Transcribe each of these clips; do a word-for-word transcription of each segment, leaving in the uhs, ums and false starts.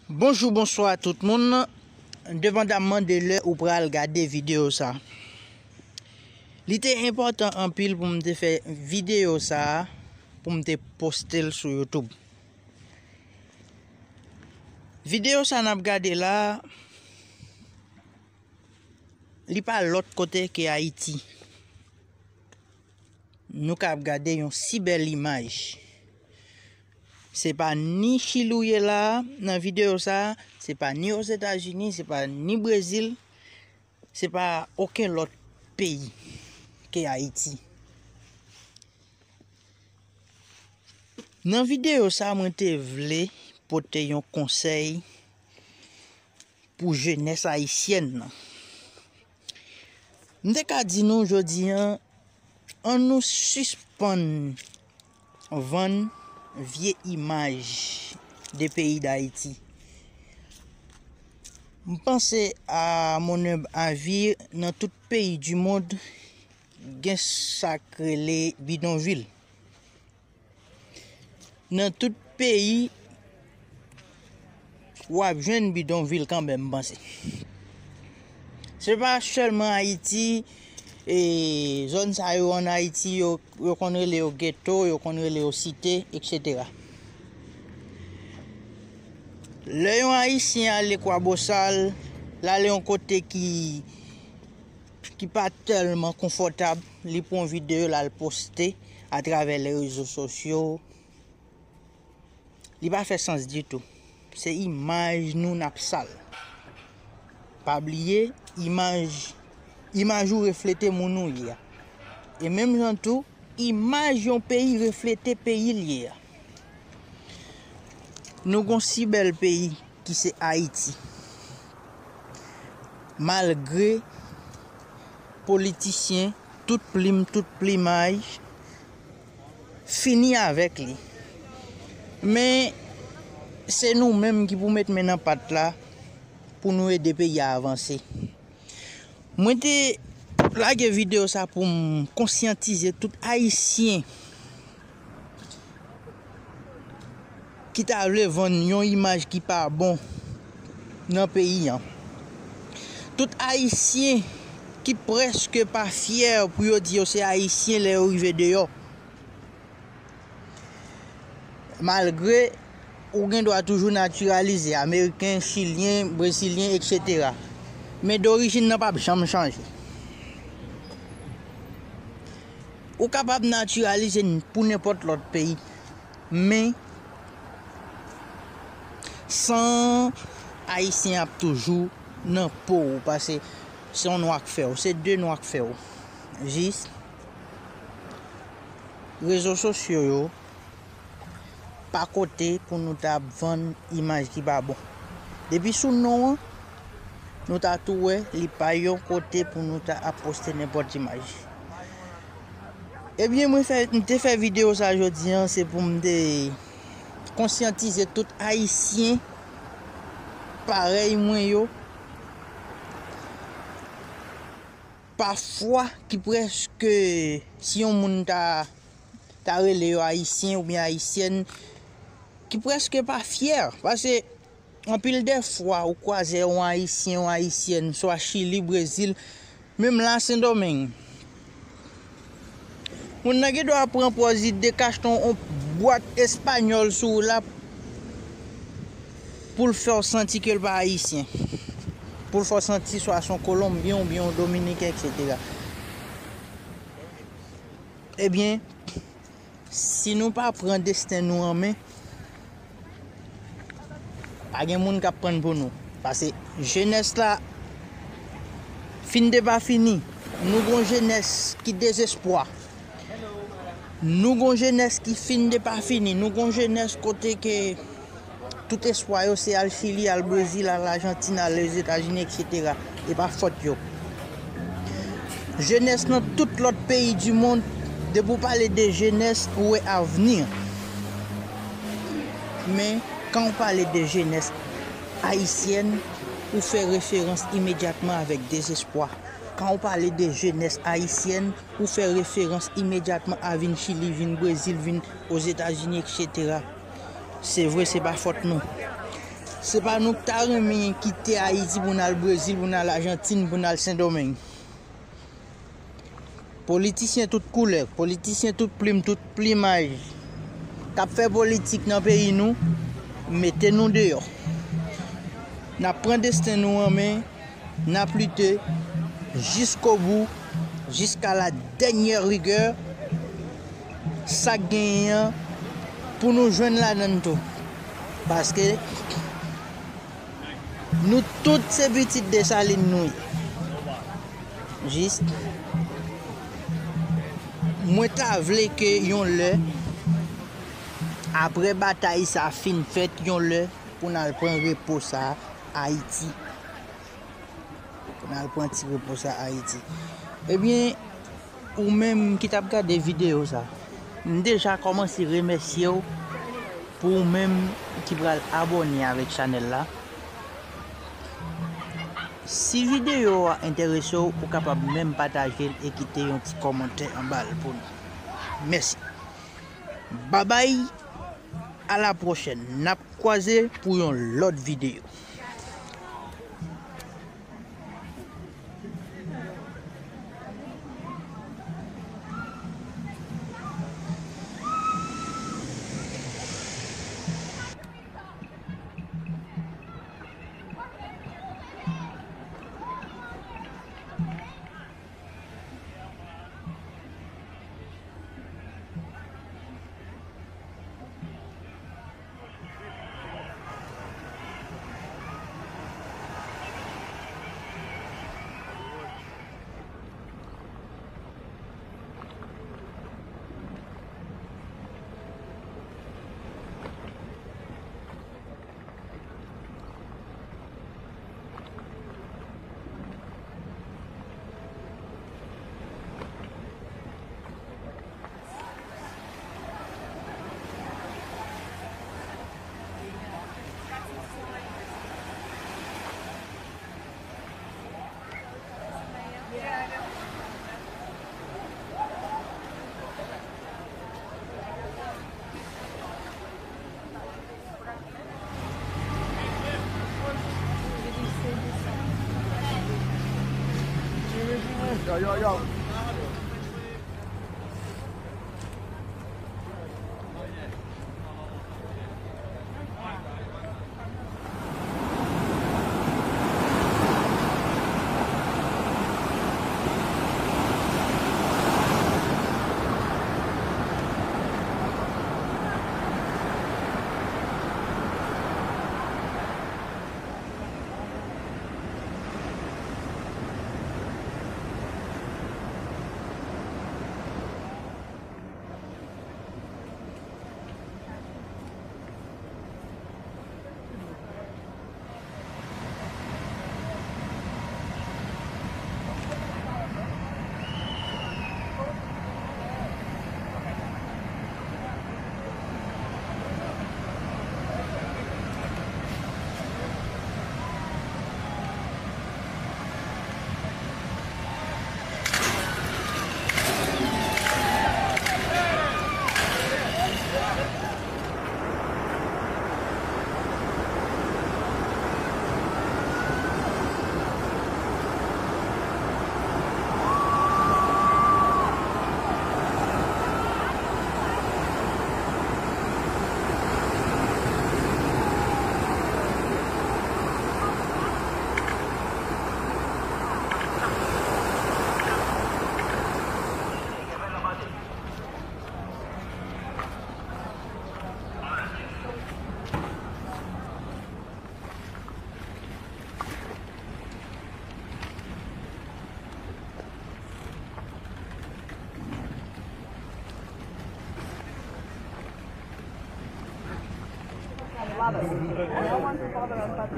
Bonjou, bonswa tout moun, depandamman de lè ou pral gade videyo sa. Li te enpòtan anpil pou m te fè videyo sa, pou m te poste l sou YouTube. Videyo sa n ap gade la, li pa lòt kote ke Ayiti. Nou ka ap gade yon si bèl imaj. Se pa ni Chili ou ye la nan videyo sa, se pa ni Ozetazini, se pa ni Brezil, se pa okenn lòt peyi ke Ayiti. Nan videyo sa, mwen te vle pote yon konsèy pou jenès ayisyèn nan. M te ka di nou jodi an, ann nou sispann vann vye imaj de peyi Dayiti. M panse, à mon humble avis, nan tout peyi di mond, gen sa k rele bidonvil. Nan tout peyi, w ap jwenn bidonvil kanmenm, m panse. Se pa sèlman Ayiti, e zòn sa yo ann Ayiti, yo, yo konn rele yo geto, yo konn rele yo site, etsetera. Lè yon Ayisyen ale Kwabosal, l ale yon kote ki, ki pa tèlman konfòtab, li pran yon videyo, l al poste atravè le rezo sosyo. Li pa fè sans ditou. Se imaj nou n ap sal. Pa bliye, imaj, imaj ou reflete moun ou ye a. E menm jan tou, imaj yon peyi reflete peyi l ye a. Nou gon si bèl peyi ki se Ayiti. Malgre politisyen, tout plim, tout plimaj, fini avèk li. Men, se nou menm ki pou met men nan pat la pou nou ede peyi a avanse. Mwen te lage videyo sa pou m konsyantize tout Ayisyen ki ta vle vann yon imaj ki pa bon nan peyi an. Tout Ayisyen ki prèske pa fyè pou yo di yo se Ayisyen lè yo rive deyò. Malgre ou gen dwa toujou natiralize, ameriken, chilyen, brezilyen, etsetera. Men dorijin nan p ap janm chanje. Ou kapab natiralize n-, pou nenpòt lòt peyi, men san Ayisyen ap toujou nan po w, paske se yon nwa k fè w, se de nwa k fè w. Jis rezo sosyo yo pa kote pou nou ta ap vann imaj ki pa bon. Depi sou non an, nou ta tou wè li pa yon kote pou nou ta ap poste nenpòt imaj. Ebyen, mwen fè, m te fè videyo sa jodi an, se pou m te konsyantize tout Ayisyen parèy mwen yo. Pafwa ki prèske, si yon moun ta, ta rele yo Ayisyen oubyen Ayisyèn, ki prèske pa fyè, paske anpil de fwa ou kwaze yon Ayisyen, yon Ayisyèn, swa Chili, Brezil, menm la Sendomeng. Moun nan gen dwa pran pòz li dekachte yon bwat espanyòl sou ou la pou l fè w santi ke l pa ayisyen. Pou l fè w santi swa se yon kolonbyen oubyen yon dominiken, etsetera. Ebyen, si nou pa pran desten nou an men, pa gen moun k ap pran l pou nou. Paske jenès la fin de pa fini. Nou gon jenès ki dezespwa. Nou gon jenès ki fin de pa fini. Nou gon jenès kote ke tout espwa yo se al Chili, al Brezil, al Ajantin, al Ozetazini, etsetera. E pa fòt yo. Jenès nan tout lòt peyi di mond, depi w pale de jenès, ou wè avni. Men, kan w pale de jenès ayisyèn, ou fè referans imedyatman avèk dezespwa. Kan w pale de jenès ayisyèn, ou fè referans imedyatman a vin Chili, vin Brezil, vin Ozetazini, etsetera. Se vre, se pa fòt nou. Se pa nou k ta renmen kite Ayiti pou n al Brezil, pou n al Ajantin, pou n al Sendomeng. Politisyen tout koulè, politisyen tout plim, tout plimaj k ap fè politik nan peyi nou, mete nou deyò. N ap pran desten nou an men, n ap lite jiskobou, jiska la dènyè rigè, sa k genyen an, pou nou jwenn ladan l tou. Paske nou tout se pitit Desalin nou ye. Jis, mwen ta vle ke yon lè, apre batay sa fin fèt, yon lè, pou n al pran repo sa Ayiti. Pou n al pran ti repo sa Ayiti. Ebyen, ou menm ki t ap gade videyo sa, m deja kòmanse remèsye w pou ou menm ki pral abòne avèk chanèl la. Si videyo a enterese w, ou kapab menm pataje l e kite yon ti kòmantè anba l pou nou. Mèsi. Babay, a la pwochèn. N ap kwaze pou yon lòt videyo. Yo, yo, yo.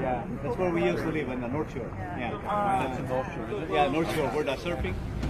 Yeah, that's where we used to live, on the North Shore. Yeah. That's the North Shore, isn't it? Yeah, North Shore, where the surfing.